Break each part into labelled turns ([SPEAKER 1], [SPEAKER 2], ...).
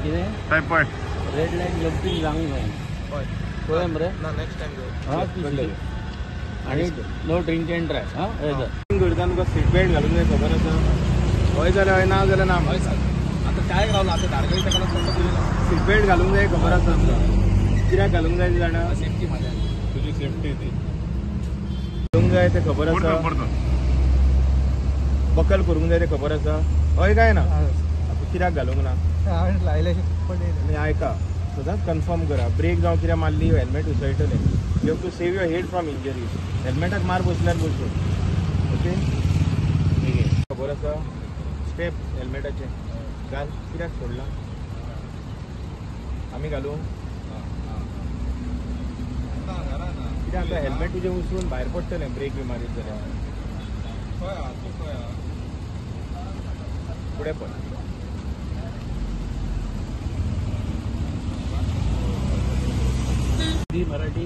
[SPEAKER 1] कितें red line jumping जावंक जाय. पळय मरे
[SPEAKER 2] ना नेक्स्ट टायम.
[SPEAKER 1] आनी नो ड्रिंक एंड ड्रायव. हां
[SPEAKER 2] करता तुका सीट बेल्ट घालूंक जाय खबर आसा. हय जाल्यार हय, ना जाल्यार ना.
[SPEAKER 3] हय सर आतां चायक रावला आतां धारगळी ताका
[SPEAKER 2] सीट बेल्ट घालूंक जाय खबर आसा तुका. कित्याक घालूंक जाय जाणा?
[SPEAKER 3] सेफ्टी माझ्या
[SPEAKER 4] तुजी सेफ्टी ती
[SPEAKER 2] घालूंक जाय तें खबर आसा. बकल करूंक जाय तें खबर आसा. हय काय ना? आतां कित्याक घालूंक ना? आनी आयका सदांच कन्फर्म करा. ब्रेक जावं कितें मारली हेल्मेट उसळटलें. You have to save your head from injuries. हेल्मेटाक मार बसल्यार बसून. ओके खबर आसा स्टेप हेल्मेटाचें घाल. कित्याक सोडलां आमी घालूं कित्याक? आतां हेल्मेट तुजें उसळून भायर पडटलें ब्रेक बी मारीत जाल्यार. फुडें पड.
[SPEAKER 1] मराठी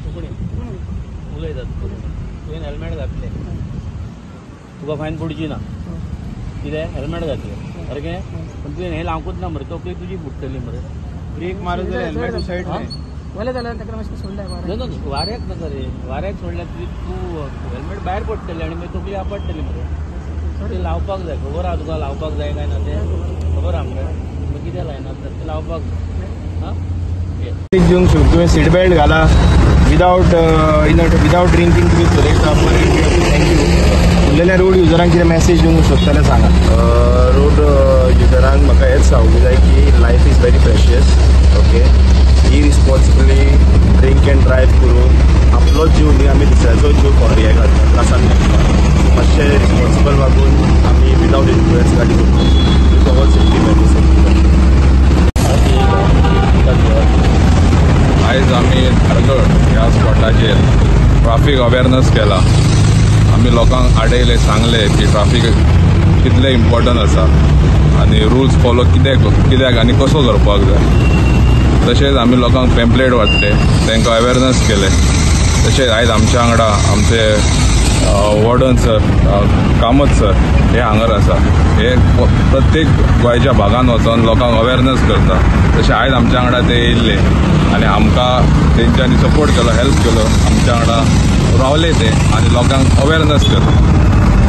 [SPEAKER 1] कोंकणी उलयतात. तुवें हेल्मेट घातलें तुका फायन पडची ना. कितें हेल्मेट घातलें सारकें, पण तुवें हें लावंकूच ना मरे, तकली तुजी फुट्टली मरे.
[SPEAKER 2] ब्रेक मारत जाल्यार हेल्मेट उसळटलें.
[SPEAKER 1] ना वाऱ्याक नाका रे, वाऱ्याक सोडल्यार तुजी तूं हेल्मेट भायर पडटलें आनी मागीर तकली आपडटली मरे. तें लावपाक जाय. खबर आहा तुका लावपाक जाय काय ना तें खबर आहा मरे. मागीर कितें लायना तर तें लावपाक जाय. हां
[SPEAKER 2] दिवंक शकता. तुवें सीट बेल्ट घाला विदावट विदावट ड्रिंकींग तुमी चलयता. बरें, thank you. उरलेल्या रोड युजरांक कितें मॅसेज दिवंक सोदता जाल्यार सांगा.
[SPEAKER 5] रोड युजरांक म्हाका हेंच सांगूंक जाय की life is very precious. Okay, irresponsibly drink and drive करून आपलोच जीव न्ही आमी दुसऱ्याचो जीव हें घालता, त्रासान घालता. मातशें रिस्पॉन्सिबल वागून आमी विदावट इन्फ्लुयन्स गाडी करता. With all safety measures.
[SPEAKER 4] आयज आमी धारगळ ह्या स्पॉटाचेर ट्राफीक अवेरनस केला. आमी लोकांक आडयले, सांगले की ट्राफीक कितलें इम्पॉर्टंट आसा आनी रुल्स फॉलो कित्याक आनी कसो करपाक जाय. तशेंच आमी लोकांक पेम्पलेट वांटले, तांकां अवेरनस केलें. तशेंच आयज आमच्या वांगडा आमचे वॉर्डन सर, कामत सर हे हांगर आसा. हे प्रत्येक गोंयच्या भागान वचोन लोकांक अवेरनस करता. तशें आयज आमच्या वांगडा ते येयल्ले आनी आमकां तेंच्यांनी सपोर्ट केलो, हेल्प केलो, आमच्या वांगडा रावले ते आनी लोकांक अवेरनस केलो.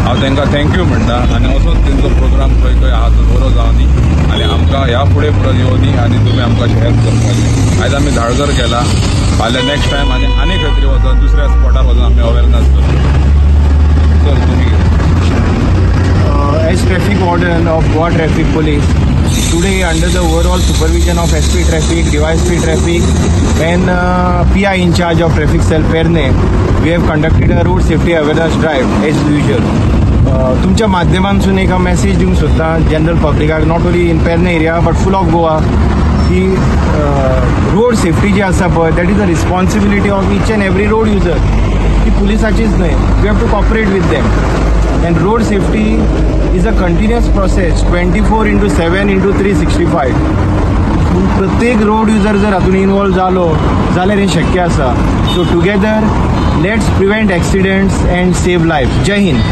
[SPEAKER 4] हांव तांकां thank you म्हणटा आनी असोच तेंचो प्रोग्राम खंय खंय आहा तो बरो जावनी आनी आमकां ह्या फुडें परत येवनी आनी तुमी आमकां अशें हेल्प करपाचें. आयज आमी धारगळ केला, फाल्यां नेक्स्ट टायम आनी आनी खंय तरी वचोन दुसऱ्या स्पॉटार वचोन आमी अवेरनस करतले. सर तुमी.
[SPEAKER 2] As traffic warden of Goa Traffic Police, today under the overall supervision of SP Traffic, DYSP Traffic and PI in charge of Traffic Cell Pernem, we have conducted a road safety awareness drive as usual. तुमच्या माध्यमांतसून एक message दिवंक सोदता general पब्लिकाक, not only in Pernem area but full of Goa, की road safety जी आसा पळय, that is a responsibility of each and every road user. ती पुलिसाचीच न्हय, we have to cooperate with them. And road safety is a continuous process, 24/7 × 365. प्रत्येक road user जर हातून involve जालो जाल्यार हें शक्य आसा. So together let's prevent accidents and save life. Jai Hind.